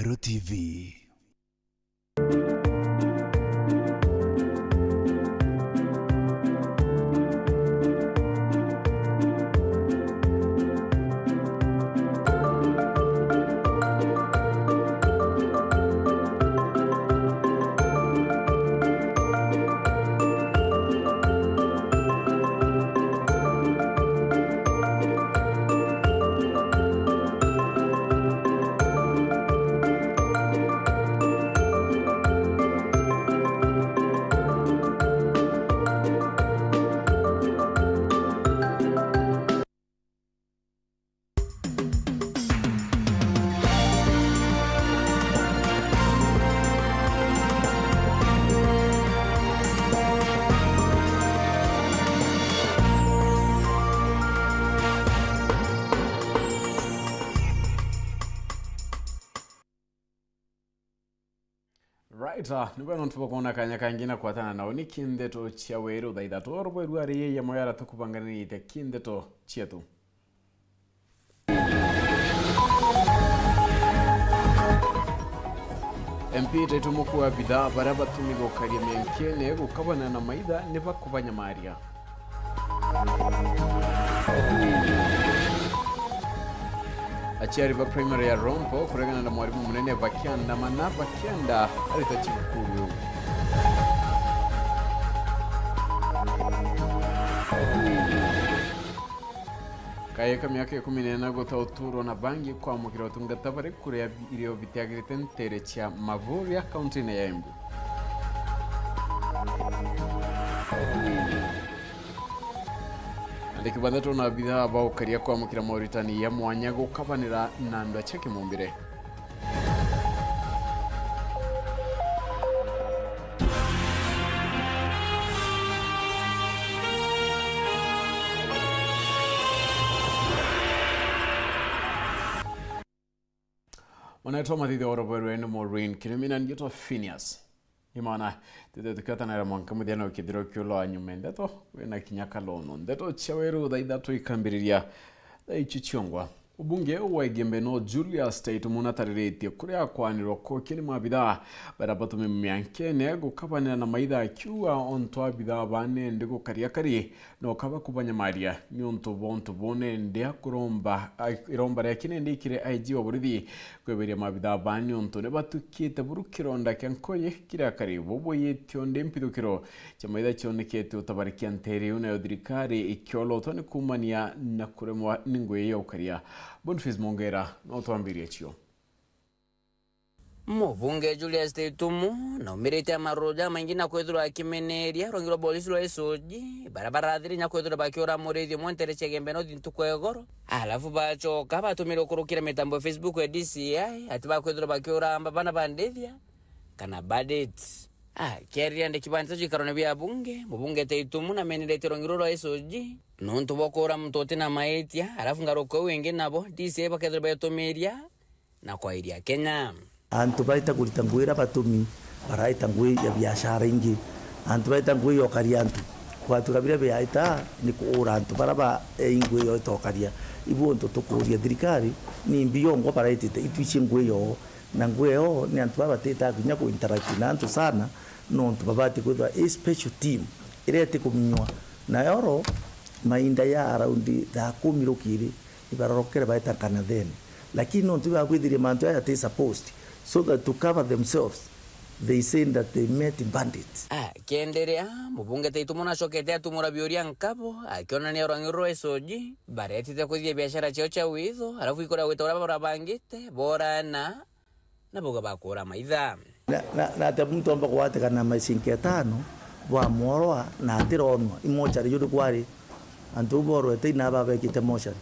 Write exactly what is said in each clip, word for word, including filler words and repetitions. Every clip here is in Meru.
Meru T V. Right, ah, nibwega nontu bwa kwona kanya kangi na kwatana nao ni kindeto cia weru thaa ithatu. Oro bweru ari yeye moyo ara tukubanganirite kindeto cietu. M P Taitumuku wa bithaa baria batumi gukaria miankene gukabana na maitha ni bakubanyamaria. Aciari ba primary ya Rompo kuregana na mwarimu munene bakiandamana bakienda arita cukuru. Kaye ka miaka ikumi na ina guta uturo na bangi kwamukira utungata bari kuria irio bitiagirite ntere cia Mavuria, kauntine ya Embu. Andiki banthatu na abithaa ba ukaria kwamukira moritani ya mwanya gukabanira na andu acia kimumbire. Mwanetwa mathithe oro bwerwe ni Maureen Kirimi na ndietwa Phineas. Imana, tete tukiatanira mwanka muthia na ukithiro kiulo wa nyume ndeto, wina kinya kalono. Ndeto cia weru thaa ithatu ikambiriria thaa ici ciongwa. Ubunge wa Igembe no Julius Taitumuku natariritie kuria akwanirwa kokia ni mabithaa baria batumi miankene gukabanira na maitha akiuga ontu abithaa bane ndi gukaria kari no kaba kubanyamaria niuntu bwa untu bune ndi akuromba iromba ria kinende ikire I G wa borithi kweberia mabithaa bane niuntu ni batukite buru kironda kia nkoye kiria kari bubuyitio ndi mpithukiro cia maitha cionekete utabarikia ntere iu nayo thirikari ikiolotwa ni kuumania na kuremwa ni ngui ya ukaria. Boniface Mongera no twambirie cio. Mubunge Julius Taitumuku naumirite maruru jamaingi na kwithirwa akimeneria rwangi rwa polisi rwa S O G, baria barathirinya kwithirwa bakiura murithi umwe ntere cia Igembe North ntuku ya igoro, alafu bacoka batumire ukurukira mitambo ya Facebook ya D C I ati bakwithirwa bakiura amba bana bandithia kana bandits. Akiariria andiki ba nteto ciikarone bia bunge, mubunge Taitumuku nameneretie rwangi ruru rwa S O G nontu bwa kuura muntu uti na maitia, alafu ngaruka iu ingi nabo D C I bakethirwa betumiria na kwairia Kenya. Antu baita kurita ngui iria batumi, baraita ngui ya biashara ingi. Antu baita ngui ya ukaria antu. Gwatuika biria biaita ni kuura antu baria ba, eh, ngui yo itokaria. Ibu untu tukuuria thirikari, ni mbi yongwa baraitite itwicie ngui yo, na ngui yo ni antu baba batitaga kinya ku interact na antu sana, nontu babati kwithirwa i special team iria itikuminywa. Na yoro mainda ya around thaa kumi rukiri, ibarorokere baeta Kanathene. Lakini nontu ibabwithirie mantu aya ti supposed, so that to cover themselves, they say that they met bandits. Akienderea, mubunge Taitumuku nacokete atumura biuria nkabo, akionania rwangi ruru rwa S O G, baretite kuthithia biashara ciao cia witho, alafu ikoria gwita uria barabangite, borana, na bauga bakuura maitha. Na, na, na atia muntu omba kugwatikana na macinki atano bwa mworwa na atironwa? Imochari juri kwari antu bau borwete ina babekite mochari.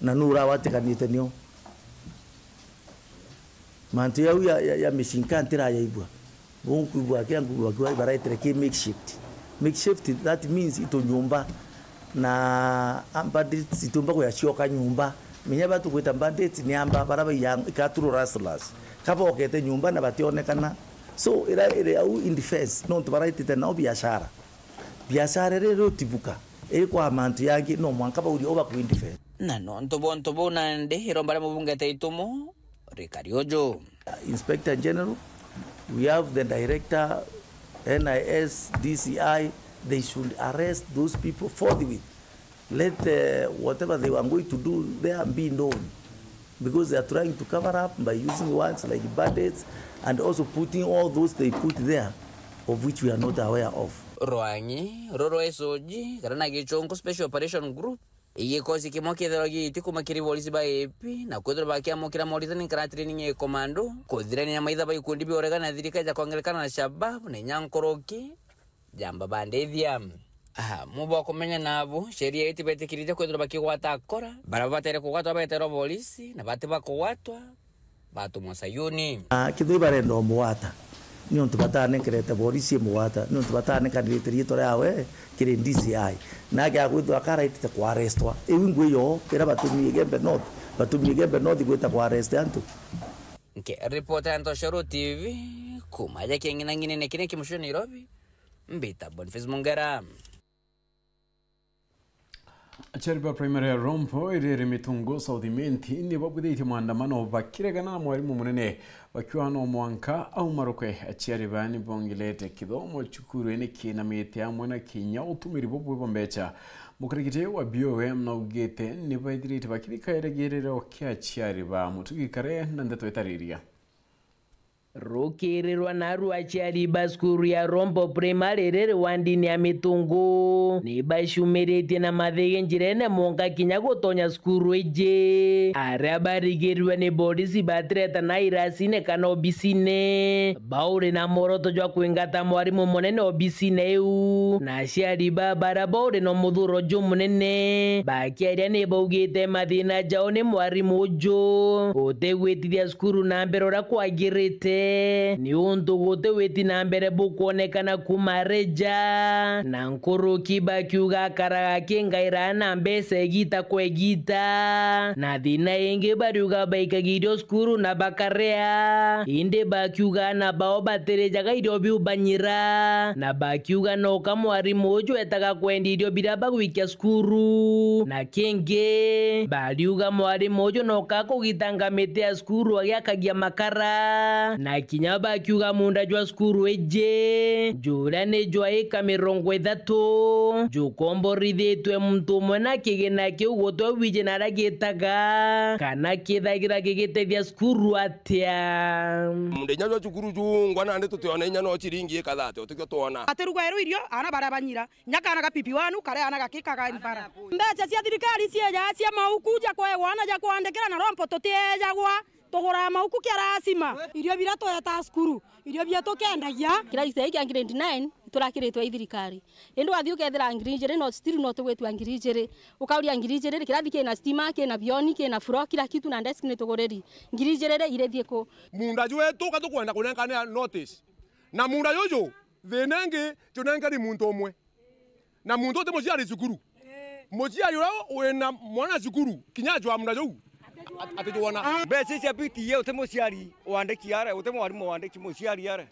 Na nu uragwatikanite nio? Mantu jau ya, ya, ya micinka ntirayaigua. Bunkwigua kia ngugu bakiuga ibaretire ki makeshift. Makeshift, that means itu nyumba. Na, ah, bandits itiumba kuya cioka nyumba. Menya batu gwita bandits ni amba bara baiya ikaturu rustlers. Kabokete nyumba na bationekana. So, ira iri au in defense, nontu baraitite nao biashara. Biashara iri rutibuka, iri kwa mantu yangi, no mwanka baurie uba ku in defense. Na nontu bwa untu buu nandi, iromba ria mubunge Taitumuku, rikari uju. Inspector General, we have the director, N I S, D C I, they should arrest those people forthwith. Let, uh, whatever they were going to do there be known, because they are trying to cover up by using words like bandits and also putting all those they put there, of which we are not aware of. Rwang'i ruru S O G kana na Gichunku Special Operation Group, igikosi kimwe kiethirwa giiti kuma kiri borisi ba A P na kwithirwa bakiamukira moritani kana training ya ikomando kuthirania na maitha ba ikundi bia uregani na thirikari ja kwangerekana na Shabab na inya nkuruki jamba bandithia. Aha, muba kumenya nabu, sheria itibetikirite kwithirwa bakigwata akora, baria babatere kugwatwa beterwa borisi, na bati bakugwatwa, batumwa Sayuni. Ah, kithwe barenda umugwata, niuntu batanenkerete borisi imugwata, niuntu batanekanirite riitwa riawe kiri D C I. Nake agwithwa akaraitite kwarestwa. Iu ngwi yo, ira batumie Igembe North, batumie Igembe North gwita kwarest antu. Nke ripota ya Ntoshoro T V, kuma aja king'inang'inene kiria kimucio Nairobi, mbita Boniface Mungera. Aciari ba primary ya Rompo iriri Mitungu South Imenti ni babwithitie maandamano bakiregana na mwarimu munene, bakiuga no mwanka aumarukwe. Aciari baa ni bongilete kithomo cukuru ni kiinamite amwe na kinya utumiri bubwe bwa mbecha. Mukarikite wa B O M naugite ni baithirite bakithika irigiriro kia aciari ba Mutugi Kare na ndeto itariria. Rukirirwa naru aciari ba cukuru ya Rompo Primary riri wandini ya Mitungu ni bacumiritie na mathigi njirene mwanka kinya gutonya cukuru iji. Aria barigirirwe ni borisi batireta na irasine kana obisine, bauri na mworoto jwa kwingata mwarimu munene obisine iu, na aciari ba bara bauri na muthuro jumunene bakiaria ni baugite mathina jao ni mwarimu uju utigwitithia cukuru na mbere uria kwagirite, ni untu guti witi na mbere bukwonekana kuma reja, na nkuruki bakiuga akaraga akingaira na mbeca igita kwa igita, na thina ingi bariuga baikagia irio cukuru na bakaria, indi bakiuga ana bao batirijaga irio biu banyira, na bakiuga noka mwarimu uju etaga kwendia irio biria bagwikia cukuru, na kingi, bariuga mwarimu uju noka kugitanga miti ya cukuru agiakagia makara, na kinya bakiuga munda jwa cukuru iji, juria ni jwa ika mirongo ithatu, jukomborithitue muntu umwe na kigina kiu gutwe wiji naria gitaga, kana kithagira gigitethia cukuru atia. Munda inya jwa cukuru jungwa nandi tutiona inya no ciringi ika thate, utikio twona. Atiruga eru irio, ana baria banyira. Nyakana ga pipi wanu, kare ana gakikaga mbara. Mbeca cia thirikari cieja cia mauku ja kwegwa na ja kwandikira na Rompo tutiejagwa. Tugura mauku kia rasima. Irio biria tweta cukuru, irio bietu kendagia. Kirathi giki kia grade nine, iturakiritwe i thirikari. Indi wathi ukethira ngiri ijiri, no still no tugwitwa ngiri ijiri. Ukauria ngiri ijiri, kirathi kina stima, kina bioni, kina flo, kila kitu na desk ni tuguriri. Ngiri ijiri ri irithie ku? Munda jwetu ka tukwenda kunenkanira notice. Na munda juju, thina ingi, tunenkeri muntu umwe. Na muntu uti muciari cukuru. Muciari uria wina mwana cukuru, kinya ajwa munda juu, at-, atijwona. Mbeca cia P T A uti muciari wandiki are, uti mwarimu wandiki muciari are.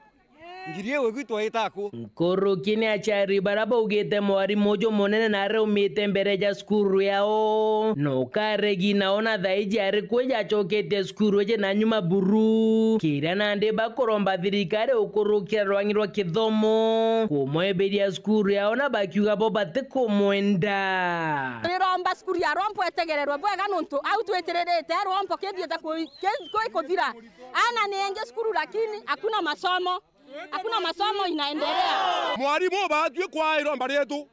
Ngiri iu gwitwa itaku. Nkuruki ni aciari bara baugite mwarimu uju munene na aria umite mbere ja cukuru yao, no karegi nao na thaiji ari kwija acoketie cukuru iji na nyuma buru. Kiria nandi bakuromba thirikari ukurukira rwangi rwa kithomo kumweberia cukuru yao na bakiuga bo batikumwenda. Riromba cukuru ya Rompo etegererwe bwega nontu au twitiririte Rompo kithiite ku-, ki-, ki-, kuthira. Ana ni engi cukuru lakini hakuna masomo. Hakuna masomo inaendelea. Mwarimu batwi kwa iromba rietu.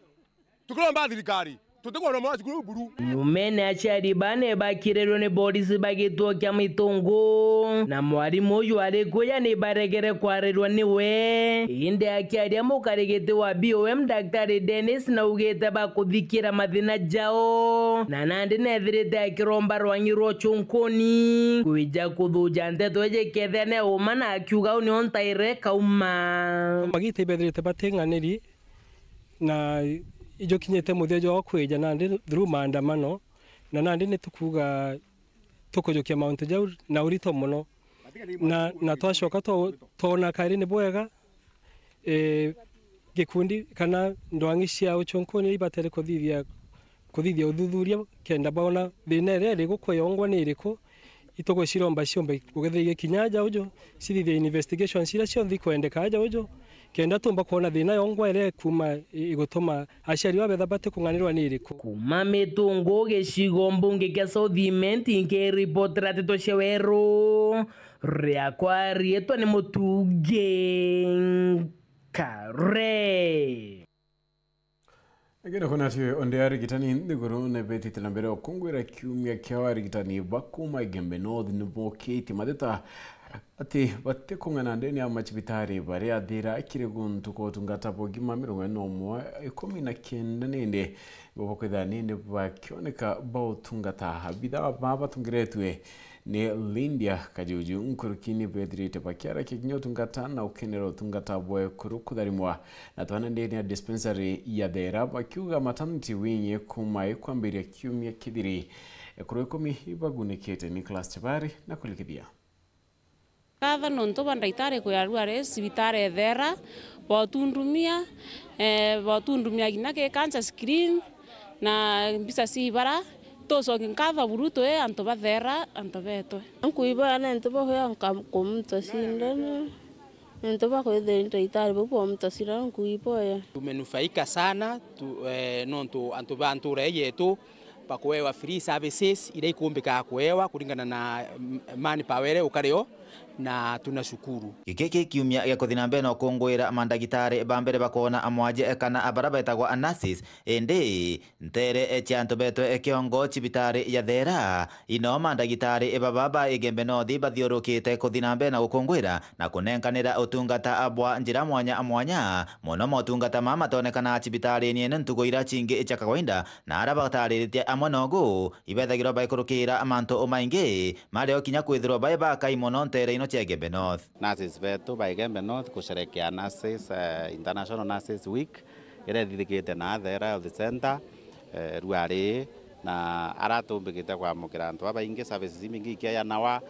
Tukiromba thirikari, tutikwona mwana cukuru buru. Nyumene aciari bane bakirirwe ni borisi ba gituo kia Mitungu, na mwarimu uyu ari kuja ni baregere kwarirwa niwe. Indi akiaria mukarigiti wa B O M Daktari Dennis naugite bakuthikira mathina jao, na nandi nethirite akiromba rwangi rwa ucunkuni kwija kuthuja nteto iji kethira ni uma, na akiuga uu nio ntaire kauma. Magita ibethirite bating'aniri, na ijukinyite muthia jwao kwija nandi through maandamano, na nandi ni tukuuga tukujukia mauntu jau na urito mono, na, na twacoka twa-, twona kari ni bwega, e, gikundi kana ndwang'i cia ucunkuni ibatere kuthithia, kuthithia uthuthuria kenda baona thina iria iri gukweyongwa ni iriku, Itugwiciromba ciumbe kugethia igikinya aja uju, cithithie investigations iria cionthe ikwendeka aja uju, kenda tumba kwona thina yongwa iria ikuma i-, igutuma aciari ba betha batikung'anirwa ni iriku. Kuma Mitungu, gicigo mbunge kia South Imenti, nkiripotera nteto cia weru, riakwa riitwa ni Mutungi Nkare. Ngenda kwona ati onde arigitani nthiguru ni betite na mbere ukungwira kiumia kiao arigitani ba kuma Igembe North ni bokitie mateta ati batikung'ana ndene ya macibitari baria athira kiri guntu kwa utungata bwa ugima mirongo ina na umwe, ikumi na kenda nindi bo bakwithira nindi bakioneka ba utungata. Abitha ba batungiretwe ni Lindia Kajuju nkuruki ni bethirite bakiarakia kinya utungata na ukenera utungata bwa ekuru kutharimwa na twana ndene ya dispensary ya Thera, bakiuga maternity wing kuma ikwambiria kiumia kithiri, ekuru ikumi ibagunikite. Nicholas Chibari na kulikithia. Nkatho nontu bwa ndagitari kwirarua ari cibitari ethera, botundumia, eh, botundumia kinya ki cancer screen na mbica cia ibara. Tucokie nkatho buru twi antu bathera, antu betwe. Nkuiboya nontu bwa kuya nka-, kumuta cindano, nontu bwa kwithira ni ndagitari bau bomuta cindano, nkuiboya. Tumenufaika sana tu, eh, nontu antu ba ntura ii yetu bakuewa free services iria ikumbikaga kuewa kuringana na, mm, manpower iria ukario, na tunashukuru. Giki ki kiumia gia kuthi na mbere na ukungwira mandagitari ba mbere bakwona amwanje kana bara betagwa a nurses, indi ntere cia antu betwe kiongo cibitari ya Thera, ino mandagitari baba ba Igembe North bathiurukite kuthi na mbere na gukungwira na kunenkanira utungata bwa njira mwanya mwanya, mono motungata mama matonekana cibitari-ini ino ntuku ira cingi cia kawaida, na ara batariritie amwe nogu ibethagirwa baikurukira mantu maingi, mario kinya kwithirwa bai bakai mono ntere ino cia Igembe North. Nurses betu ba Igembe North kusherekea Nurses, eh, International Nurses Week, iria ithithikite na Thera Health Center, eh, ruari, na ara tumbikite kwamukira antu babaingi, services imbingi ikiayanawa,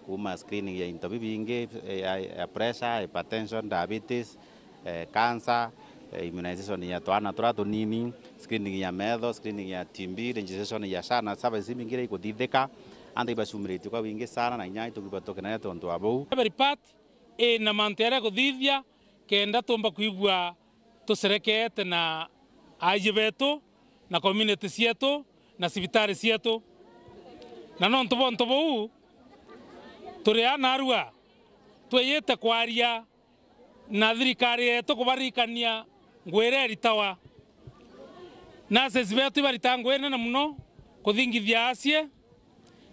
kuma screening ya into bibingi, eh, ya, ya pressure, hypertension, diabetes, eh, cancer, eh, immunization ya twana turia tunini, screening ya metho, screening ya T B, registration ya SHA na services imbingi iria ikuthithika. Antu ibacumiritie kwa wingi sana, na inya itukiba tukenere tontu wa bau. Every part ina mantu jaria ikuthithia kenda tumba kwigua tucerekeete na aajie betu na community cietu na cibitari cietu. Na nontu bwa untu buu, turi aa naarua twiyite kwaria na thirikari yetu kubaririkania ngugi iria iritawa. Nurses betu ibaritaga ngugi inene mono kuthingithia acie,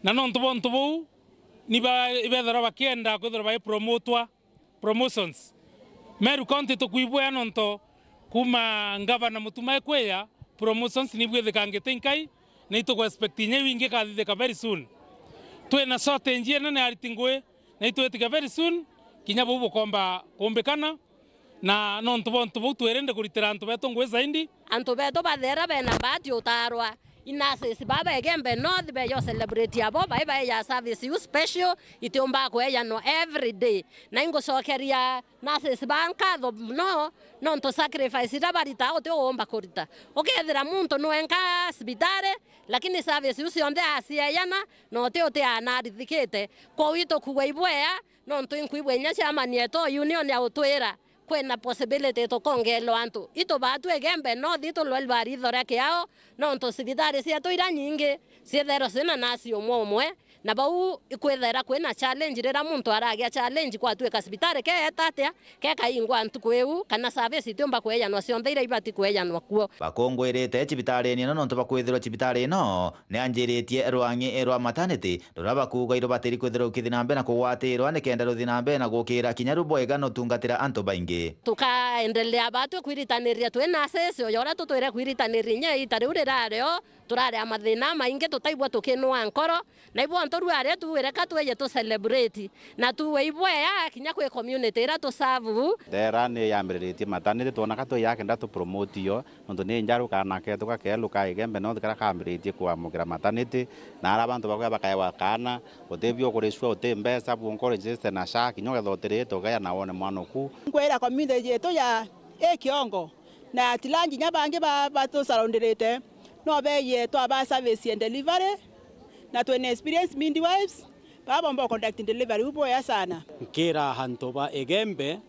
na nontu bwa untu buu, ni ba-, ibethirwa bakienda kwithirwa baipromotwa, promotions. Meru County tukwibwea nontu kuuma ngavana Mutuma ikwija, promotions ni ibwithikangite inkai, na itugu expect inya iu ingi ikathithika very soon. Twina shortage inene ya ariti ngugi, na itwitika very soon kinya buu bukomba kumbikana, na nontu bwa untu buu twirinde kuritira antu betu ngugi zaidi. Antu betu ba Thera bena bahati utarwa. I nurses baba Igembe North beyo celebrate abo, bai baeja service iu special, itiumba kuejanwa every day. Na ingucokeria nurses ba nkatho mono, nontu sacrifice iria barita uti uumba kurita. Ukethira muntu nwenka cibitari, lakini service iu cionthe aciejana, na uti uti anarithikite. Kwou itukugwa ibwea, nontu inkwigua inya chairman yetu o union autwira, kwina possibility tukongelwa antu. Itubaa tu Igembe North itulwelwa ritho ria kiao, nontu cibitari cietu iria nyingi ciethairwa cina nurse umwe umwe, na bau ikwithaira kwina challenge riria muntu aragia challenge kwatuika cibitari keeta atia, kekaingwa ntuku iu, kana service itiumba kwejanwa cionthe iria ibati kwejanwa kuo. Bakungwirite cibitari-ini ino nontu bakwithirwa cibitari ino nianjiritie rwang'i rwa maternity, ruria bakuuga irubatiri kwithirwa rukithi na mbere na kugwatirwa nikenda ruthi na mbere na gukira kinya ru bwega nutungatira antu baingi. Tukaendelea batwi kwiritaniria twi nurses, uyo uria tutwire kwiritaniria inya iita riu rirario, turari a mathina maingi, tutaigua tukinwa nkoro, na ibo antu ruaria tuwire ka tweye tu celebrate, na tuwe ibwea kinya kwi community iria tu serve. Thera ni yambiriritie maternity, twona ka tweyakenda tu promote yo, nontu ni njaru kana ketu gakeru ka Igembe North karia kambiritie kwamukira maternity, na ara bantu bakuya bakaewa kaana, uti bio kuricua, uti mbeca, bu encourage na SHA, kinya ugetha utiri tugeya na wone mwana uku. Nkwira community yetu ya i Kiongo na Atilanji, inya bangi ba, batusurroundirite, no beye twaba service ya delivery, na twina experienced midwives, Baba bomba conduct delivery, u bwega sana. Nkira antu ba Igembe,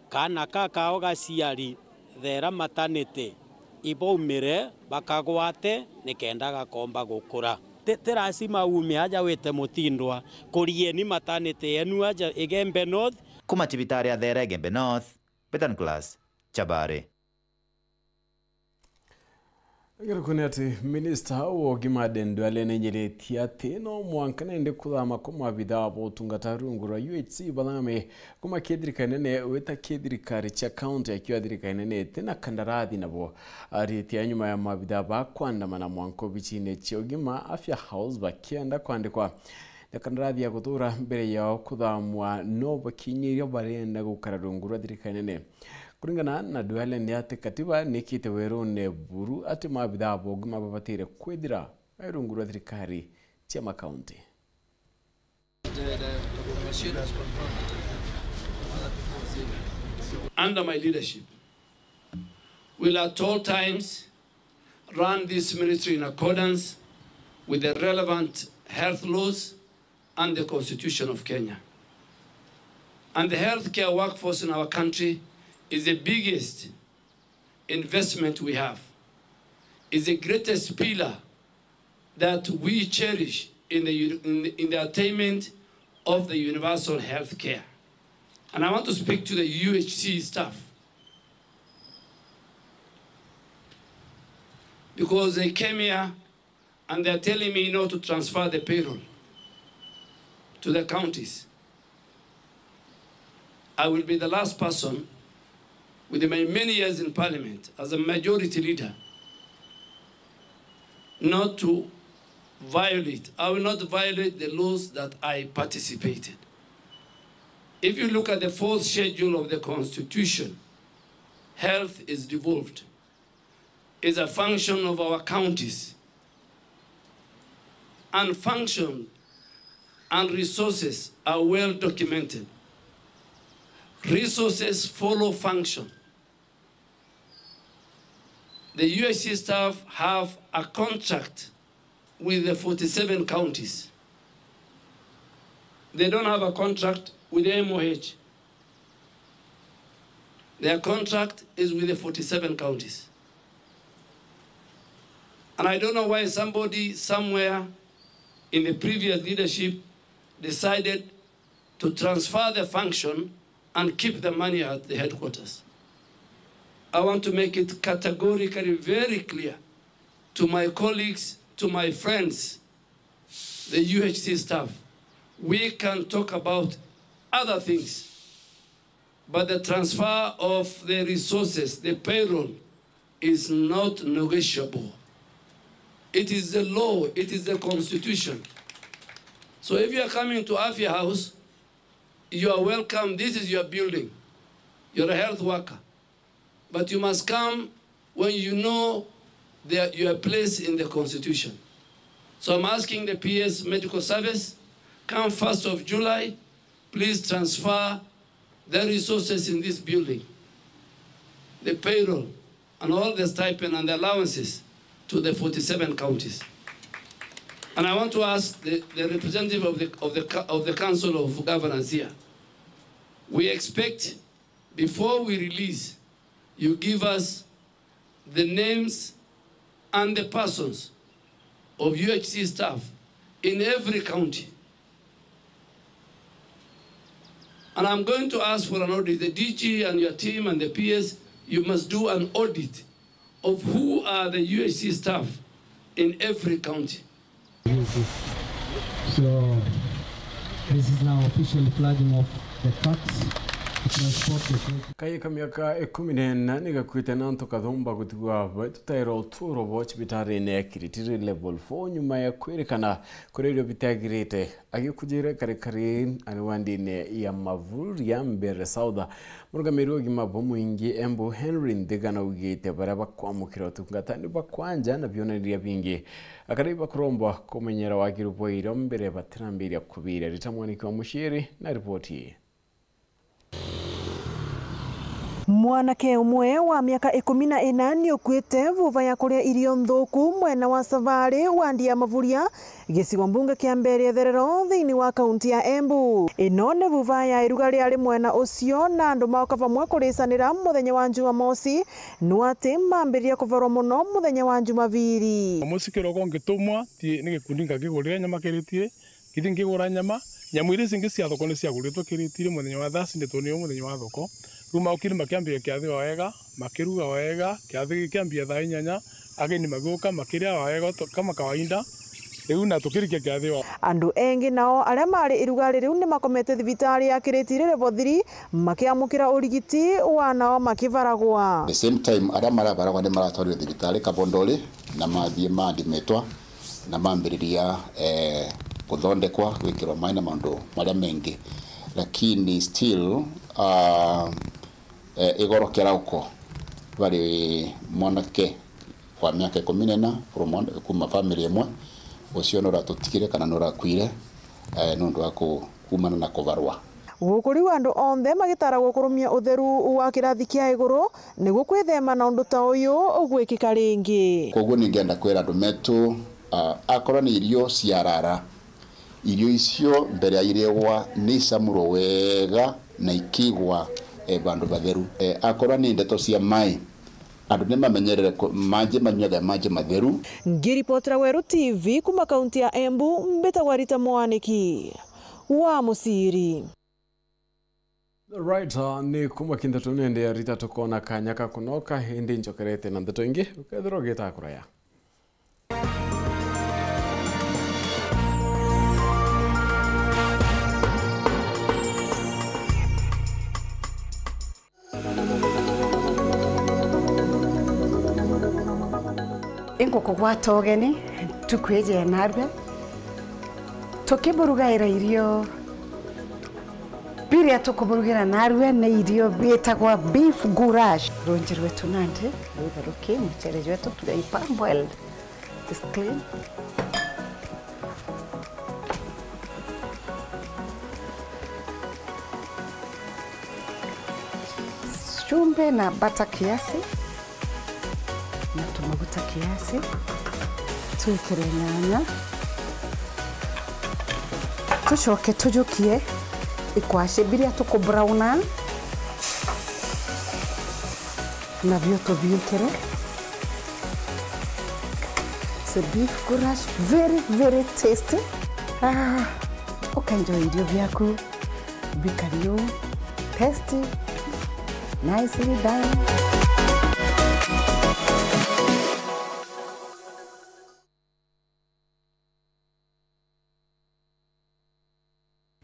kaana ka kao gaciari, thera maternity, ibaumire bakagwate nikenda gakomba gukura. Ti, ti lazima uume aja wite Mutindwa, kurieni maternity yenu aja Igembe North. Kuma cibitari ya Thera Igembe North, Betan Class, Chabari. Ngerekano ni ati minista wa ugima Aden Duale nenyiritie ati no mwanka nende kuthama kwa maabithaa ba utungata rungu rwa U H C bathame kuma kithirikari nene wita kithirikari cia kaunti, akiuga thirikari nene itina kandarathi nabo. Aritie nyuma ya maabithaa ba kwandamana mwanka obicine cia ugima, Afya House, bakienda kwandikwa na kandarathi ya gutura mbere yao kuthamwa, no bakinyirio barenda gukara rungu rwa thirikari nene. Kuringana na Duale, ni ati katiba nikite werune buru ati maabithaa ba ugima babatire kwithira mai rungu rwa thirikari cia makaunti. Under my leadership, will at all times run this ministry in accordance with the relevant health laws and the Constitution of Kenya. And the healthcare workforce in our country is the biggest investment we have, is the greatest pillar that we cherish in the, in the, in the attainment of the universal health care. And I want to speak to the U H C staff, because they came here and they're telling me not to transfer the payroll to the counties. I will be the last person, with my many years in parliament as a majority leader, not to violate, I will not violate the laws that I participated. If you look at the fourth schedule of the constitution, health is devolved, is a function of our counties. And function and resources are well documented. Resources follow function. The U H C staff have a contract with the forty-seven counties. They don't have a contract with the M O H. Their contract is with the forty-seven counties. And I don't know why somebody somewhere in the previous leadership decided to transfer the function and keep the money at the headquarters. I want to make it categorically very clear to my colleagues, to my friends, the U H C staff, we can talk about other things, but the transfer of the resources, the payroll, is not negotiable. It is the law, it is the constitution. So if you are coming to Afya House, you are welcome. This is your building. You're a health worker. But you must come when you know their, your place in the constitution. So I'm asking the P S medical service, come first of July, please transfer the resources in this building, the payroll, and all the stipend and the allowances to the forty-seven counties. And I want to ask the, the representative of the, of the, of the Council of Governors here, we expect before we release, you give us the names and the persons of U H C staff in every county. And I'm going to ask for an audit. The D G and your team and the P S, you must do an audit of who are the U H C staff in every county. So, this is now officially flagging off the trucks to transport the freight. Kayi ka miaka ikumi na ina ni gakuite na antu kathumba gutigwa baitutaira uturo bwa cibitarine ya Kiritiri level four nyuma ya kwirikana kuria irio bitagirite. Agikujira karikari ari wandine ya Mavuria Mbeere South, murugamiri wa ugima bwa mwingi Embu Henry Nthigana augite baria bakwamukira utungata ni bakwanja na bionaniria bingi. Akari bakurombwa kumenyera wagiru bwa irio mbere batirambiria kubiria. Rita Mwaniki wa Muciiri na ripoti ii. Mwanake umwe wa miaka ikumi na ina ni ukuite vuva ya kuria irio nthuku mwena wa Savali, wandi ya Mavuria, gicigo mbunge kia Mbeere Itherero, thiini wa kaunti ya Embu. Ino ni vuva ya iruga riari mwena ucio, na andu maoka vamwe kuricanira muthenya wa Jumamosi, no ati mambiriria kuvarwa muno muthenya wa Jumapili. Jumamosi kiroko ngitumwa, ti-, ni gikundi ngakigurira nyama kiritiri, Kithi nkigura nyama, nyamu iria cingi cia thoko ni ciaguritwe kiritiri muthenya wa Thursday, tontu niyo muthenya wa thoko. Riu maukire makiambia kiathi o wega, makiruga o wega, kiathi gikiambia thaa inyanya, ageni magiuka makiria o wega to-, kama kawaida. Riu na tukirikia kiathi o. Andu engi nao aria mari irugari riu ni makomete thibitari ya Kiritiri Level three makiamukira urigiti, wa nao makivaragwa. The same time, aria maravaragwa ni maratwarirwe thibitari Kabondori na mathie maathimitwa. Na mambiriria, eh, kuthondekwa, gwikirwa maai na maundu maria mengi. Lakini still, ah, eh, igoro kirauko bari mwanake wa miaka ikumi na ina from one, kuma family imwe, ucio nuratutigire kana nurakuire, eh, nundu wa ku-, kumana na kuvarwa. Guku riu andu onthe magitara gukurumia utheru wa kirathi kia iguru, niguo kwithema na undu ta uyu gwikika ringi. Koguo ningenda kwira andu metu, ah, akorwo ni irio ciarara, irio icio mbere ya iregwa ni icamurwe wega na ikigwa, eh, vandu batheru. Eh, akorwo ni ndeto cia mai, andu ni mamenyerere ku-, maji manyuage maji matheru. Ngiripotera Weru T V kuma kaunti ya Embu, mbitagwa Rita Mwaniki wa Musiri. Right, uh, ni kuma kindeto nende ya Rita tukona kanya ka kunoka, indi njokerete na ndeto ingi, ukethirwa ugitaga kuraya. Ingukugwata ugeni ntuku iji ya narua, tukiburugaira irio biria tukuburugira narua ni irio biitagwa beef goulash. Runji rwetu nandi rwitharuki, mucere jwetu tugai parboiled. Just clean. Chumvi na butter kiasi, na tumaguta kiasi, twikire nyanya, tucoke tujukie ikwashe biria tukubrown. Nabio tubiikire. It's a beef goulash, very, very tasty. Ah, ukaenjoy irio biaku bikari uu. Tasty. Nicely done.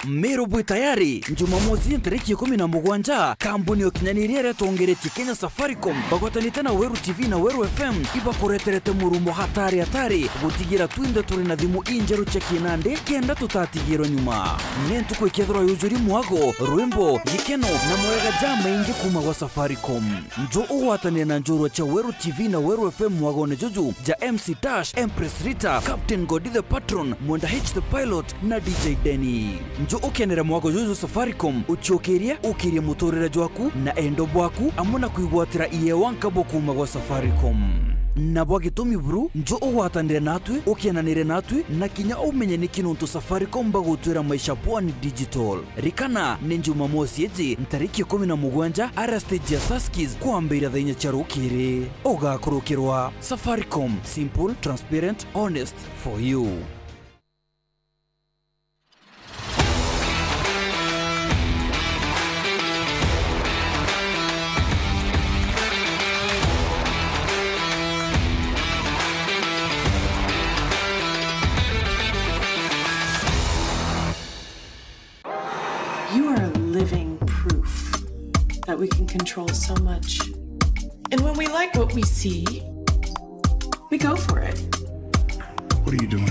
Meru bwi tayari, Jumamosi ntariki ikumi na mugwanja, kambuni ukinyaniria iria itongeretie Kenya Safaricom, bagwatanite na Weru T V na Weru F M, ibakureterete murumo hatari hatari, gutigira twinthe turi na thimu injeru cia kinandi, kenda tutatigirwe nyuma. Ni ntuku ikethirwa yujuri mwago, rwimbo, gikeno, na mawega jamaingi kuma gwa Safaricom. Njo ugwatanire na njorua cia Weru T V na Weru F M mwagone juju ja M C Dash, Empress Rita, Captain Godi the Patron, Mwenda H the Pilot na D J Denny. Njo ukenere mwago juju Safaricom, uciukirie, ukirie muturire jwaku na endo bwaku, amwe na kwigwatira iewa nkabo kuma gwa Safaricom. Na bwa gitumi buru, njo ugwatanire natwi, ukenanire natwi, na kinya umenye niki nontu Safaricom bagutwira maisha poa ni digital. Rikana, ni Jumamosi iji, ntariki ikumi na mugwanja, aria stage ya Tuskys, kwambiria thaa inya cia rukiri. Ugakurukirwa. Safaricom, simple, transparent, honest, for you. You are a living proof that we can control so much. And when we like what we see, we go for it. What are you doing?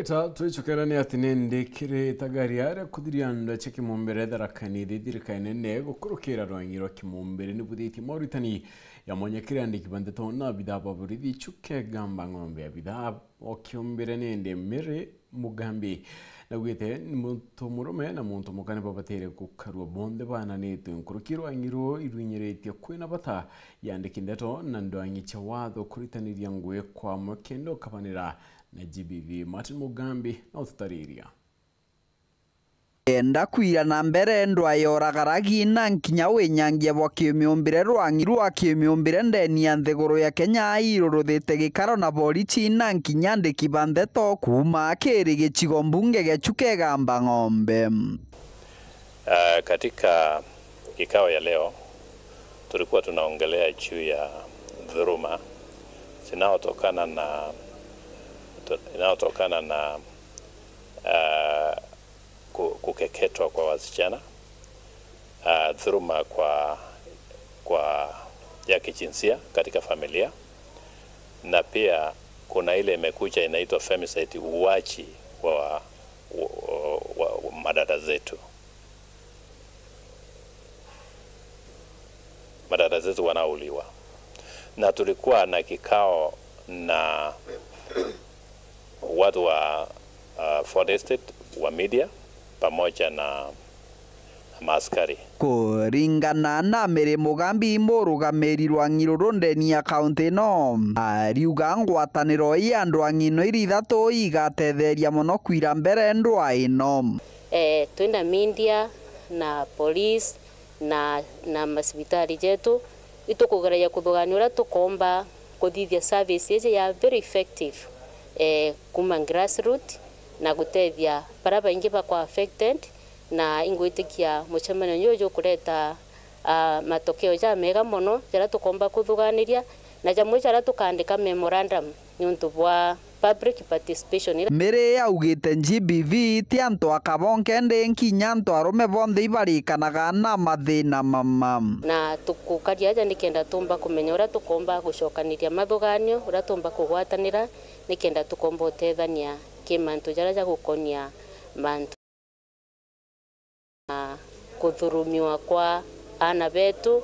Ita twicukera ni ati ni ndi kiri itagaria ria kuthiria andu acia Kimombere Tharaka Nithi, thirikari nene gukurukira rwangi rwa Kimombere ni buthitie moritani ya mwanya kiri andiki ba ndeto na abithaa ba borithi. Chuke Gamba Ng'ombe, abithaa o Kiombere ni ndi Mary Mugambi, naugite ni muntu murume na muntu muka ni babateire gukarua bonthe bananitwe nkuruki. Rwangi ruu irwinyiritie kwina bata ya andiki ndeto na ndwangi cia watho kuritaniria ngugi kwamwe kenda ukabanira na G B V. Martin Mugambi na ututariria. Enda kwira na mbere ndwa ya uragaragi na nkinya winyangia bwa kiumiombire, rwangi rwa kiumiombire ndeni ya nthiguru ya Kenya iruruthite gikaro na borichi na nkinya andiki ba ndeto kuuma kiri gicigo mbunge gia Chuka Igamba Ng'ombe. Ah, katika kikao ya leo tulikuwa tunaongelea juu ya dhuluma zinaotokana na, inaotokana na, ah, ku-, kukeketwa kwa wasichana, ah, dhuluma kwa, kwa ya kijinsia katika familia, na pia kuna ile imekuja inaitwa femicide, uuaji wa, wa, wa, wa madada zetu. Madada zetu wanauliwa. Na tulikuwa na kikao na watu wa, uh, Ford Estate, wa media, pamoja na, na maaskari. Kuringana na Mary Mugambi, murugamiri rwa ng'iruru ndeni ya kaunti ino, ariuga ngwataniro ii ya ndwang'i ino iri ithatu igatetheria mono kwira mbere ndwa ino. Eh, twina media na police na, na masibitari jetu, itukugeragia kuthugania uria tukomba kuthithia service iji ya very effective, eh, kuma grassroot na gutethia baria baingi bakwa affected, na ingwitikia mucemanio juju jukureta, ah, matokeo jamega mono jaria tukomba kuthuganiria, na jamwe jaria tukaandika memorandum niuntu bwa public participation iria. Mary augite G B V ti antu a kabonke ndi nkinya antu arume bonthe ibarikanaga na mathina mama. Na tukukaria aja nikenda tumba kumenya uria tukomba gucokaniria mathuganio, uria tumba kugwatanira nikenda tukomba utethania ki mantu jaria jagukonia mantu. Na kuthurumiwa kwa aana betu,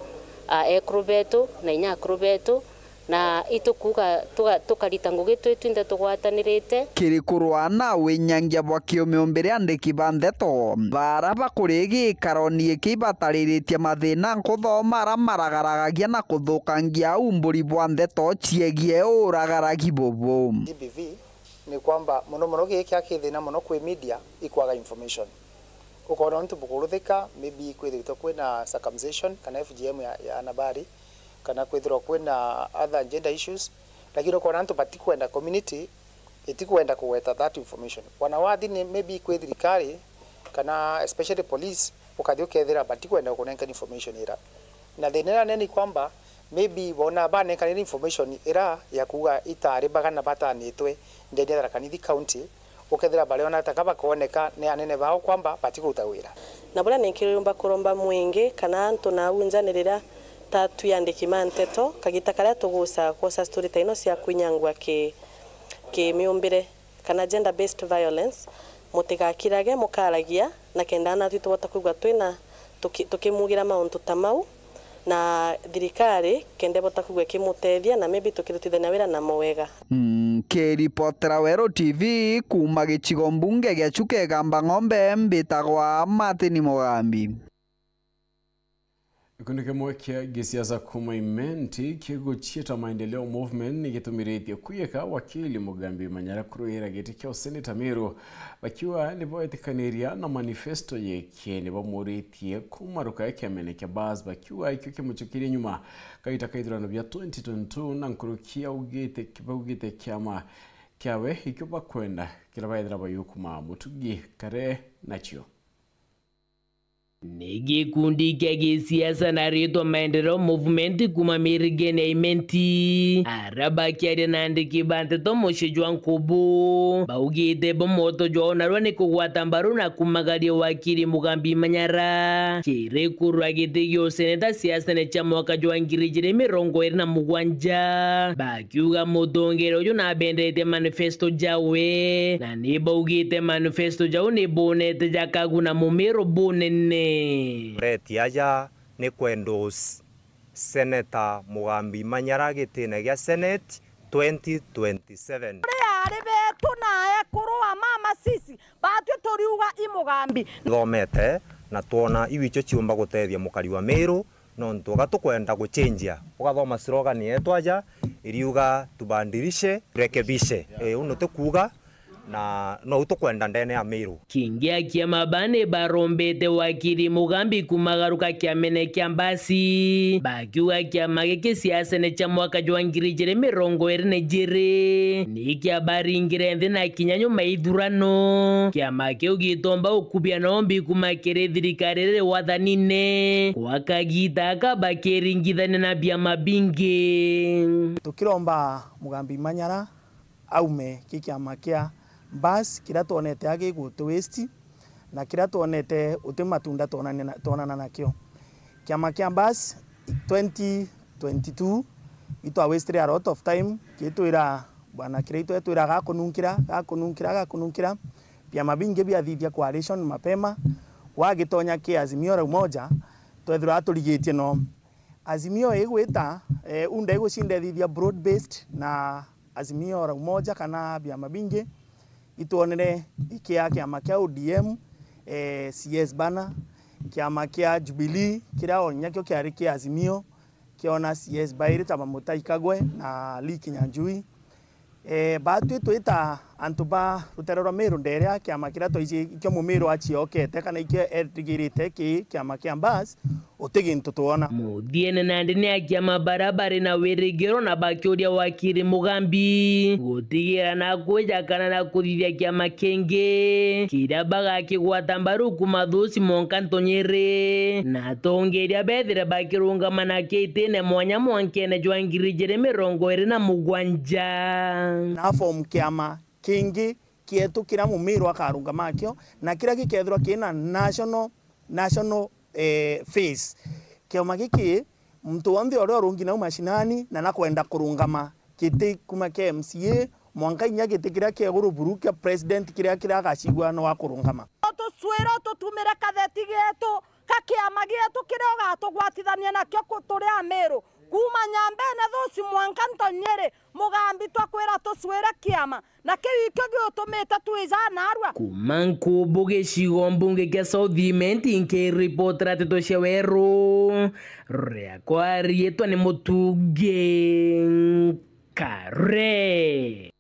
a, ekuru betu na inya akuru betu, na itukuuga tuga-, tukarita ngugi twi twinthe tugwatanirite. Kiri kurwa na winyangia bwa kiumiombire andiki ba ndeto, bara bakuri gikaroni giki ibatariritie mathina nkuthoma ara maragaragagia na kuthukangia aumburi bwa ndeto ciegie uragaragi bubu. G B V ni kwamba mono mono giki kia kithina mono kwi media ikwaga information. Ukona untu bukuruthika, maybe kwithiritwe kwina circumcision kana F G M ya, ya anabari, kana kwithirwa kwina other gender issues, lakini ukona antu batikwenda, community itikwenda kugweta that information. Wana wathi ni maybe kwi thirikari kana especially police, ukathi ukethira batikwenda gukunenka information ira. Na thina iria nene ni kwamba maybe bona banenkanire information ira ya kuuga itari bagana batanitwe ndeni ya Tharaka Nithi County, ukethira bariona taka bakoneka ni anene bao kwamba batikuruta wira. Na buria ninki riumba kuromba mwingi kana antu nau nja ni riria ta twi andiki ma nteto, kagita karia tuguca kwosa story ta ino cia kwinyangua ki, ki miumbire kana gender based violence, mutigakirage, mukaragia, na kenda anatwi tubota kwigua twina tuki-, tukimugira mauntu ta mau, na thirikari kenda ibota kwigua ikimutethia, na maybe tukirutithania wira namo wega. Nkiripotera Weru T V kuuma gicigo mbunge gia Chuka Igamba Ng'ombe, mbitagwa Martin Mugambi. Gikundi kimwe kia gisiasa kuuma Imenti kiguciita Maendeleo Movement ni gitumiritie kwiika wakili Mugambi Manyara kuruira giti kia useneta Meru, bakiuga ni boetikaniria na manifesto yeki. Ni bamuritie kumaruka kiamene kia Bas, bakiuga ikio kimuchukirie nyuma kagita ka ithurano bia twenty twenty-two, na nkuruki augite, baugite kiama kiawe ikio bakwenda kiria baethira bayukuma mutugi kare nacio. Ni gikundi kia gisiasa na ritwa Maendeleo Movement kuma Mirigeni ya Imenti, aria bakiaria na andiki ba nteto mucii jwa Nkubu, baugite bo mwoto jwao narua ni kugwata mbaru na kumagaria wakiri Mugambi Manyara kiri kurwa giti gia useneta siasene cia mwaka jwa ngiri ijiri mirongo iri na mugwanja. Bakiuga mutongeria uju nabendete manifesto jawe, na ni baugite manifesto jau ni bonete jakaguna Mumiru bunene. Reti aja ni kwendorse Senator Mugambi Manyara gitine gia Senate twenty twenty-seven. Uri ari betu na ekuru a mama sisi, batwi turiuga i Mugambi. Thomete na twona iu icio ciumba gutethia mukari wa Miru, nontu uga tukwenda gucenjia. Ugathoma slogan yetu aja iriuga, "Tubadilishe, turekebishe." Ii, uu nitukuuga, na nou tukwenda ndene ya Miru. Kingi a kiama ba ni barombete wakiri Mugambi kumagaruka kiamene kia Mbasi, bakiuga kiama giki siasene cia mwaka jwa ngiri ijiri mirongo iri na ijiri ni kiabaringire nthi na kinya nyuma ya ithurano. Kiama kiu gitomba ukubia nombi kuma kiri thirikari iri wathanine kwa kagita aka bakiringithania na biama bingi. Tukiromba Mugambi Manyara aume ki kiama kia Mbas, kiria twonete agi guti waste, na kiria twonete uti matunda twonane na-, twonana nakio. Kiama kia Mbas twenty twenty-two, itwa wastire a lot of time, kitwira bwana Kiraitu etwira gakununkira, gakununkira, gakununkira. Biama bingi biathithia coalition mapema, gwagitonya ki Azimio la Umoja, twethirwa turigitie no. Azimio igwita, eh, unda igucindethithia broad based na Azimio la Umoja kana biama bingi, itwonere ikia kiama kia O D M, eh, C S bana, kiama kia Jubilee, kiria o nyakio kiari kia Azimio, kiona C S bairi ta ba Mutahi Kagwe na Lee Kinyanjui. Eh, batwi twita antu ba rutere rwa Miru nderia kiama kiria twaiji ikio Mumiru aciokete kana ikio erigirite ki kiama kia Mbas, uti gintu twona. Muthiene nandi ni a kiama baria bari na wirigiro na bakiuria wakiri Mugambi gutigira na kwija kana na kuthithia kiama kingi kiria bagakigwata mbaru kuma thusi mwanka ntunyiri, na atongeria bethire bakirungama na kitine mwanya mwankene jwa ngiri ijiri mirongo iri na mugwanja. Na form kiama kingi kietu kiria Mumiru akarungama akio, na kiria gikethirwa kina national, national, eh, face. Kiama giki, muntu wonthe uria urungi nau mashinani na nakwenda kurungama giti kuma kia M C A, mwanka inya giti kiria kia iguru buru kia president kiria, kiria agacigua no akurungama. Utucwire ututumire katheti gietu, ka kiama gietu kiria ugatugwatithania nakio ku-, turi Amiru. Kuuma Nyambene thuci mwanka Ntonyiri, Mugambi twakwira tucwire kiama, na kiu ikio giutumite twija narua. Kuuma Nkubu gicigo mbunge kia South Imenti, nkiripotera nteto cia Weru, riakwa riitwa ni Mutungi Nkare.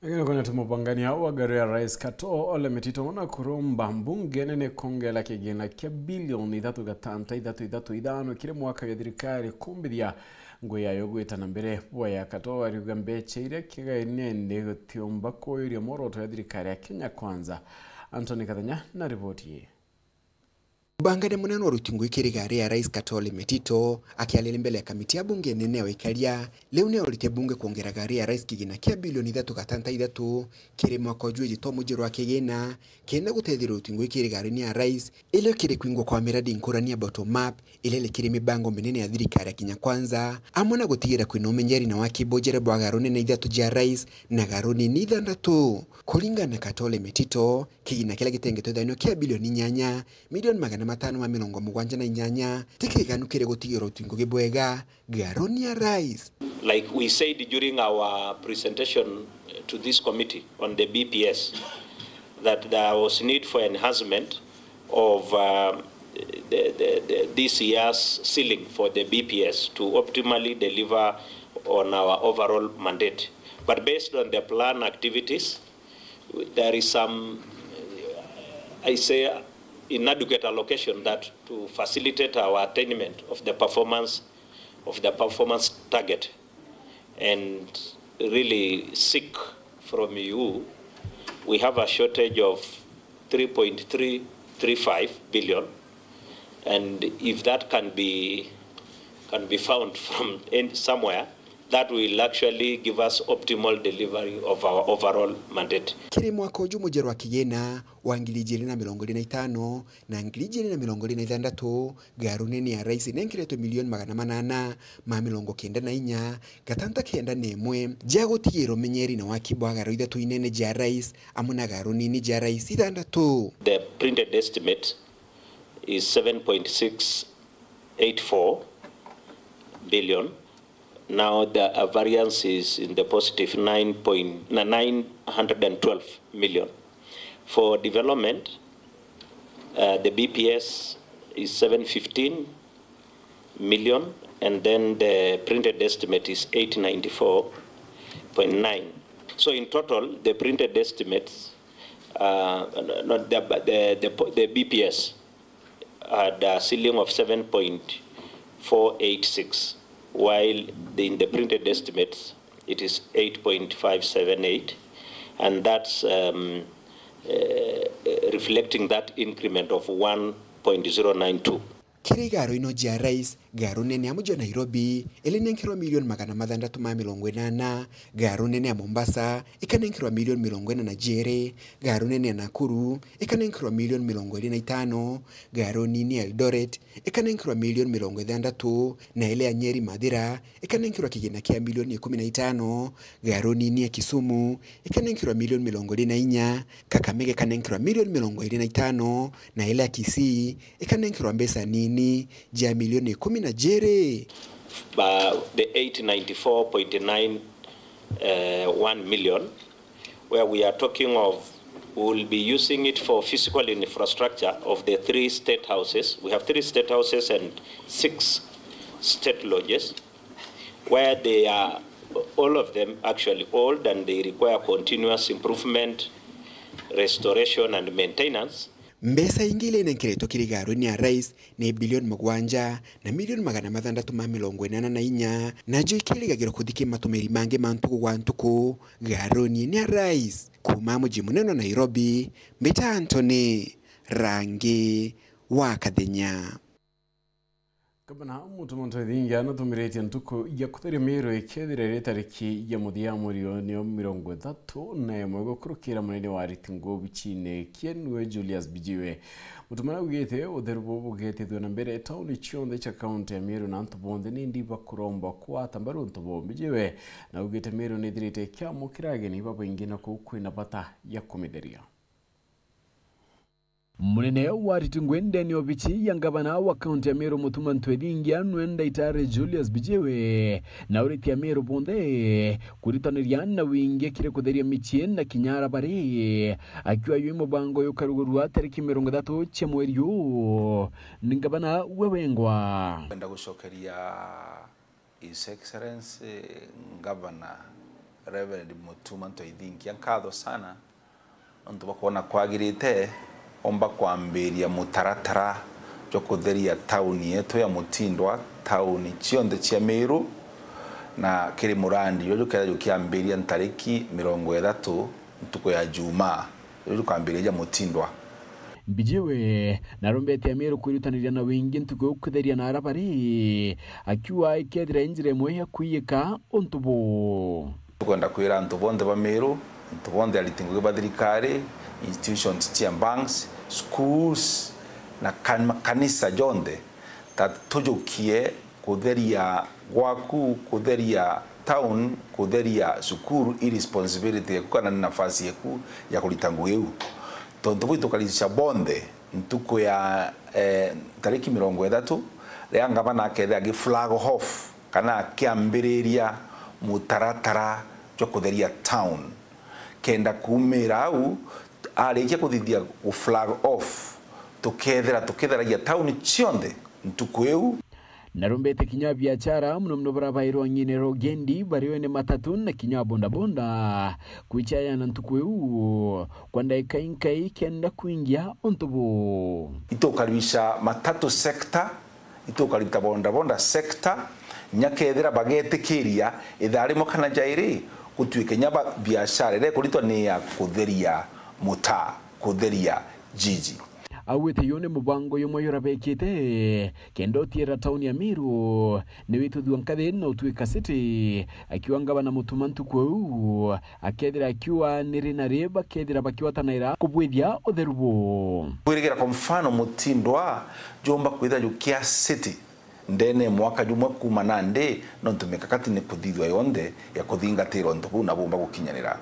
Lakini kuna tumupangania wa gari ya Rais Katoo Ole Metito na kuromba mbunge nene kongela kigina kia bilioni ithatu gatanta ithatu ithatu ithano kiri mwaka ya thirikari kumbithia ngui yayo gwita na mbere. Bwaya Katoo ariuga mbecha iria kigaine ni gutiumba kuuria mworoto ya thirikari ya Kenya Kwanza. Anthony Kathenya na riboti ii. Mbangane munene wa rutingo ikiri gari ya Rais Katole Metito akiariria mbele ya kamiti ya bunge nene ya wikaria, riu ni aurite bunge kwongera gari ya Rais kigina kia bilioni ithatu gatanta ithatu kiri mwaka uju iji twa mujiro wa kigina, kenda gutetheria rutingo ikiri gari ni ya Rais, ilio kiri kwingwa kwa miradi nkurani ya bottom up, iria rikiri mibango minene ya thirikari ya Kenya Kwanza, amwe na gutigira kwina umenyeri na waki bojere bwa garo nene ithatu jia Rais na garo nini ithandatu. Kuringana na Katole Metito, kigina kiria gitengetwe thaino kia bilioni inyanya, milioni magana matano ma mirongo mugwanja na inyanya, ti kiganu kiri gutigira utu ngugi bwega garoni ya Rais. Like we said during our presentation to this committee on the B P S, that there was need for enhancement of, um, the, the, the, this year's ceiling for the B P S to optimally deliver on our overall mandate. But based on the plan activities, there is some, I say, inadequate allocation that to facilitate our attainment of the performance, of the performance target, and really seek from you. We have a shortage of three point three three five billion, and if that can be, can be found from in somewhere, that will actually give us optimal delivery of our overall mandate. Kiri mwaka uju mujeru wa kigina wa ngiri ijiri na mirongo iri na itano na ngiri ijiri na mirongo iri na ithanthatu, Garu nene ya Rais nenkeretwe milioni magana manana ma mirongo kenda na inya, gatanta kenda na imwe, ja gutigira umenyeri na waki bwa garu ithatu inene ja Rais, amwe na garu nini ja Rais ithanthatu. The printed estimate is seven point six eight four billion. Now the, uh, variance is in the positive nine point, na nine hundred and twelve million. For development, uh, the B P S is seven fifteen million, and then the printed estimate is eight ninety-four point nine. So in total, the printed estimates, uh, not the, the, the, the B P S had a ceiling of seven point four eight six, while the, in the printed estimates, it is eight point five seven eight, and that's, um, uh, reflecting that increment of one point zero nine two. Kiri garu ino ja Rais, garu nene amwe ja Nairobi, ilinenkerwa milioni magana mathanthatu ma mirongo inana, garu nene ya Mombasa, ikanenkerwa milioni mirongo ina na jiri, garu nene ya Nakuru, ikanenkerwa milioni mirongo iri na itano, garu nini ya Eldoret, ikanenkerwa milioni mirongo ithanthatu, na ile ya Nyeri Mathira, ikanenkerwa kigina kia milioni ikumi na itano, garu nini ya Kisumu, ikanenkerwa milioni mirongo iri na inya, Kakamega ikanenkerwa milioni mirongo iri na itano, na ile ya Kisii ikanenkerwa mbeca nini ja milioni ikumi na jiri. Ba, the eight ninety-four point nine, uh, one million, where we are talking of, we will be using it for physical infrastructure of the three state houses. We have three state houses and six state lodges, where they are, all of them actually old, and they require continuous improvement, restoration and maintenance. Mbeca ingi iria inenkeretwe kiri garu-ini ya Rais ni bilioni mugwanja na milioni magana mathanthatu ma mirongo inana na inya, najo ikirigagirwa kuthi ki matumiri mangi ma ntuku gwa ntuku garu-ini ya Rais. Kuuma muji munene wa Nairobi, mbita Anthony Rangi wa Kathenya. Gavana Mutuma Ntwethingia natumirite ntuku ya kutheria Meru ikethira iri tariki ya muthia mweri uyu nio mirongo ithatu na imwe gukurukira munene wa ariti nguu bichine kia niwe Julius Bijiwe. Mutuma naugite utheru bubu bugetithua na mbere tauni cionthe cia kaunti ya Meru na antu bonthe nindi bakuromba kwata mbaru untu buu. Bijiwe naugite Meru nithirite ikiamukira ageni babaingi na kuu kwina bata ya kumitheria. Munene wa ariti nguu ndene obichi ya ngavana wa kaunti ya Meru Mutuma Ntwethingia nwe Ndaitari Julius Bijiwe na uriti a Meru bonthe kuritaniria na wingi kiri kutheria michie na kinya ara bari akiwa yui mubango yukarugurua tariki mirongo ithatu cia mweri uu ni ngavana we wengwa. Kwenda gucokeria His Excellency Governor Reverend Mutuma Ntwethingia nkatho sana nontu bwa kwona kwagirite omba kwambiria mutaratara jwa kutheria tauni yetu ya Mutindwa, tauni cionthe cia Meru, na kiri murandi juju jukethira jukiambiria ntariki mirongo ithatu ntuku ya Jumaa. Riu tukambiria ja Mutindwa. Mbijiwe narombete Amiru kwirutaniria na wingi ntuku iu kutheria na ara bari, akiuga ikethira i njira imwe ya kwiyika untu buu. Tukwenda kwira antu bonthe ba Meru, antu bonthe ariti ngugi ba thirikari, institutions cia banks, schools, na kan-, makanisa jonthe, ta tujukie kutheria gwaku, kutheria town, kutheria cukuru, i responsibility yeku kana ni nafasi yeku ya kurita ngugi iu. Tontu buu itukarica bonthe ntuku ya, eh, tariki mirongo ithatu, riria ngavana akethira agi flag off kana akiambiriria mutaratara jwa kutheria town. Kenda kuumira au, arikia kuthithia gu flag off, tukethira tukitheragia town cionthe ntuku iu. Narumbite kinya biachara, muno muno baria bairwa ng'ine rogendi, bari ene matatu na kinya bodaboda, kwichayana ntuku iu kwa ndagika inkai kenda kwingia untu buu. Itukaribisha matatu sector, itukaribisha bodaboda sector, nya kethira bagetikiria ithaa rimwe kana jairi, gutuike nya ba-, biashara iria ikuritwa ni ya kutheria mutaa, kutheria jiji. Augite yu ni mubango jumwe jurabekite kenda utiera tauni ya Meru ni wituthua nkathi na utwika city, akiuga ngavana Mutuma ntuku iu akethira akiuga ni ri na ri bakethira bakigwatanaira kubwithia utheru buu. Kwirigira kwa mfano Mutindwa jumba kwithira jukia city ndene ya mwaka jumwe kuuma nandi, nontu mikakati ni kuthithua yonthe ya kuthingatira untu buu na bumba gukinyanira.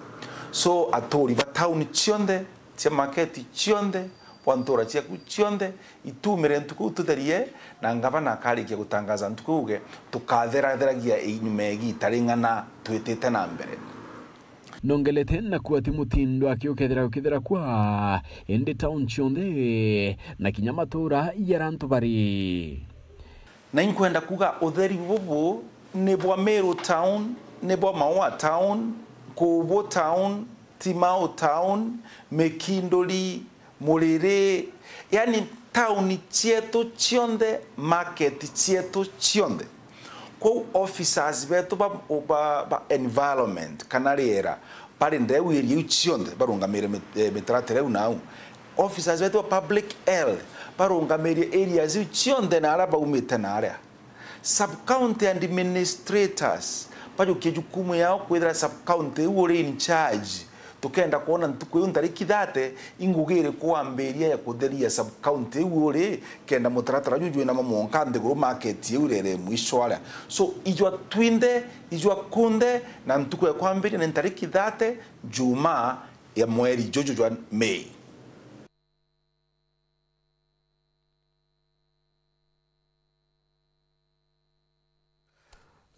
So, aturi ba tauni cionthe, cia maketi cionthe, bwa ntura ciaku cionthe, itumire ntuku iu tutherie, na ngavana akarikia gutangaza ntuku iu uge, tukatheratheragia inyuma ya igiita ring'ana twitite na mbere. Nongelete na kuuga ti Mutindwa akiukethira gukethira kwa, indi tauni cionthe na kinya matura jaria antu bari. Na inkwenda kuuga utheri bubu ni bwa Meru town, ni bwa Maua town, Kubu town, Timau town, Mikinduri, Muriri, yani tauni cietu cionthe, market cietu cionthe. Kwou officers betu ba, ba, ba environment kana riera bari ndeu area iu cionthe barungamire mit-, eh, mitaratara iu nau. Officers betu ba public health barungamirie areas iu cionthe na aria baumite na aria. Sub-county administrators bajukie jukumu yao kwithira sub-county iu uri in charge. Tukenda kwona ntuku iu ntariki thirty, i ngugi iriku wambiria ya kutheria sub-county iu uri, kenda mutaratara juju wina mamwonka nthiguru market iu irere mwisho aria. So, ijwa twinthe, ijwa kunthe, na ntuku ya kwambiria ni ntariki thirty, Jumaa ya mweri juju jwa Mei.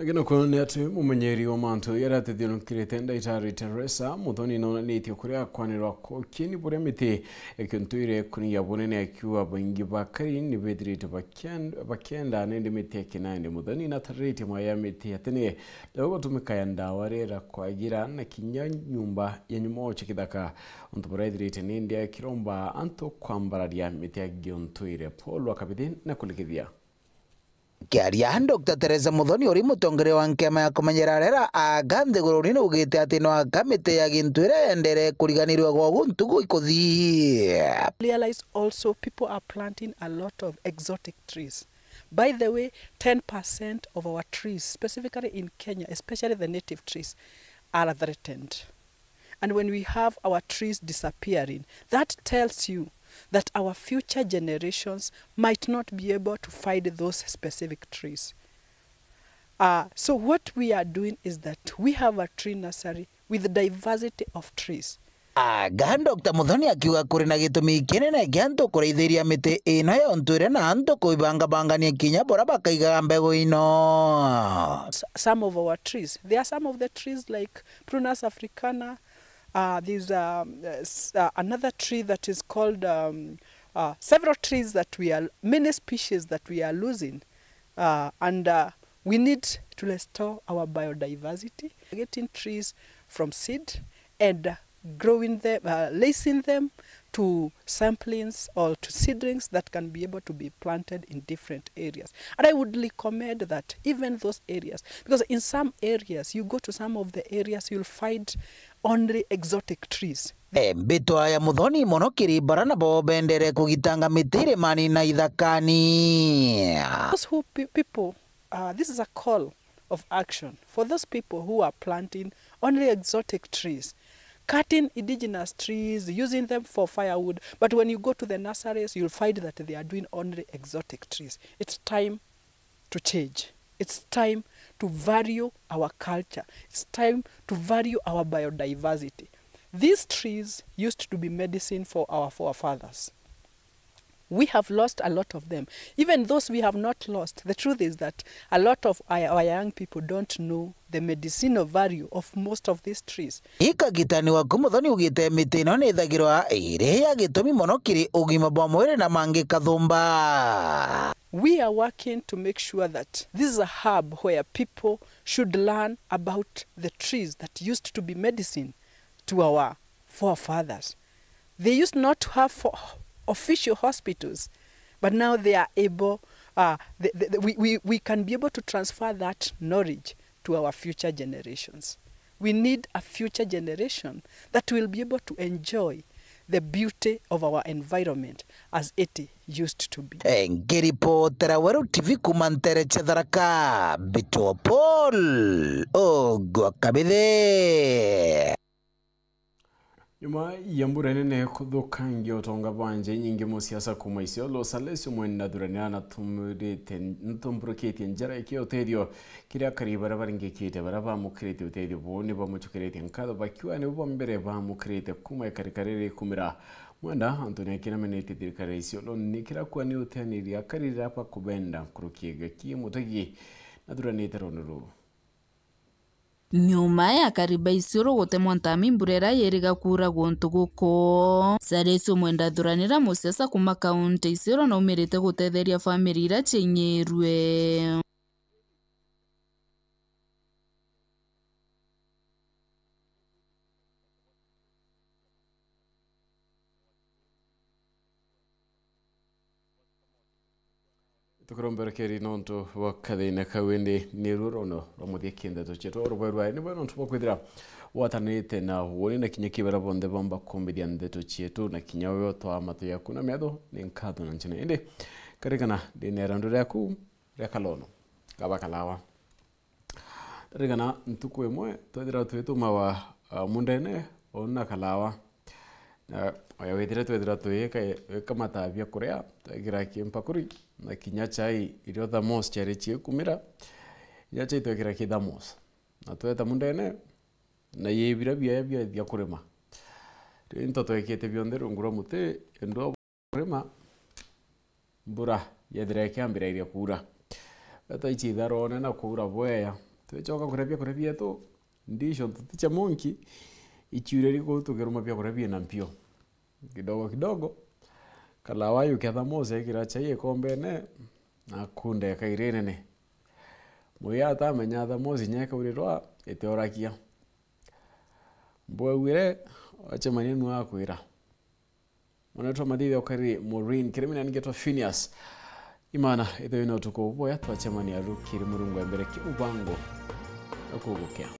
Ingi nakwo ni ati mumenyeri wa mantu jaria atethiurukirite Ndaitari Teresa Muthoni naonanitie kuria kwanirwa kwa ukieni buria miti ya kiuntuire kunigia bunene, akiuga baingi bakari ni bethirite bakien-, bakienda nindi miti ya kinaende. Muthoni natariritie mwaya ya miti ya tene ya gutumika ya ndawa riera kwagira na kinya nyumba ya nyumo cia kithaka, untu buria ethirite nindi akiromba antu kwambararia miti ya giuntuire. Paul Wakabithi na kulikithia. Akiaria, Doctor Teresa Muthoni, uri mutongeria wa nkema ya kumenyera arera aga nthiguruni, naugite ati no aka miti ya gintu iria yendere kuriganirua gwa gu ntugu ikuthi. Realize also people are planting a lot of exotic trees. By the way, ten percent of our trees, specifically in Kenya, especially the native trees, are threatened. And when we have our trees disappearing, that tells you that our future generations might not be able to find those specific trees. Uh, so what we are doing is that we have a tree nursery with diversity of trees. Aga Doctor Muthoni akiuga kuri na gitumi kinene kia antu kuraithiria miti ino ya untuire na antu kuibangabangania kinya buria bakaigaga mbegu ino. S-, some of our trees, there are some of the trees like Prunus africana. Uh, there's, um, uh, s-, uh, another tree that is called, um, uh, several trees that we are, many species that we are losing. Uh, and, uh, we need to restore our biodiversity, getting trees from seed and, uh, growing them, uh, lacing them to samplings or to seedlings that can be able to be planted in different areas. And I would recommend that even those areas, because in some areas, you go to some of the areas, you'll find only exotic trees. E, mbitwa ya Muthoni mono kiri bara nabo bendere kugitanga miti irimani na ithakani. Those who pe-, people, uh, this is a call of action for those people who are planting only exotic trees, cutting indigenous trees, using them for firewood. But when you go to the nurseries, you'll find that they are doing only exotic trees. It's time to change. It's time to value our culture. It's time to value our biodiversity. These trees used to be medicine for our forefathers. We have lost a lot of them. Even those we have not lost, the truth is that a lot of our, our young people don't know the medicinal value of most of these trees. Ikagitani waku Muthoni ugite miti ino ni ithagirwa iri ya gitumi mono kiri ugima bwa mwiri na mangi kathumba. We are working to make sure that this is a hub where people should learn about the trees that used to be medicine to our forefathers. They used not to have fo-, official hospitals, but now they are able, uh, the, the, the, we, we, we can be able to transfer that knowledge to our future generations. We need a future generation that will be able to enjoy the beauty of our environment as it used to be. Ngiripotera Weru T V kuma ntere cia Tharaka, Mbitwa Paul Ogwa Kabithe. Nyuma ya mbura nene kuthukangia utonga bwa nja inyingi, musiasa kuma Isiolo, Salesio Mwenda Thuranira natumurite-, natumburukitie njara ikia utethio kiria akari baria baringikite baria bamukirite utethio buu ni bamucukiritie nkatho bakiuga nibo ba mbere bamukirite kuma ikarika riri kumira. Mwenda Anthony akinamenetie thirikari ya Isiolo ni kiria kuga ni uteaniria akari riria bakubenda nkuruki gaki mutegi nathuranite rono ruu. Nyuma ya akari ba Isiolo gutemwa ntami mbura iria yiriga kuura guntu guku, Salesio Mwenda Thuranira musiasa kuma kaunti Isiolo naumirite gutetheria famiri iria ciainyirue. Tukuromberekeri nontu bwa kathina kau, indi niruo rono rwa muthia kindeto cietu. Oro bwerwa ni bwe nontu bwa kwithira watanite na woni na kinya kibera bonthe bomba kumbithia ndeto cietu, na kinya we utwaa matu yaku na metho ni nkatho na nchene. Indi karikana ndinera ndu riaku ria kalono kaba kalawa. Ndirikana ntuku imwe twethira twitumawa, ah, mundene ona kalawa. Na oya withire twethira twika, twika mataa bia kuria, twekira ki mpakuri, na kinya chai irio thermos ciari ciikumira, kinya chai twekira ki thermos. Na tweta mundene, na yibira biaya bia, bia kurima. Riu into twekite bionthe rungu rwa muti, endwa kurima, mbura yethira ikiambiriria kuura. Twaichitha rone na kuura bweya, twichoka kuria biakuria bietu, ndisho ntuti cia monki, ichiureri kuu tukiruma biakuria biina mpio. Kidogo kidogo, kalawa yukia thermos ekira chai ikombene, na akunda eka irinene. Muya atamenya thermos inya ikaurirwa itiorakia. Mbwauire, wachemania nu akwira. Mwanetwa Mathithe ukari Maureen, kiri mina ningetwa Phineas. Imana, ithe wina utuku buya, twachemania rukiri Murungu embere ki ubango. Akugukia.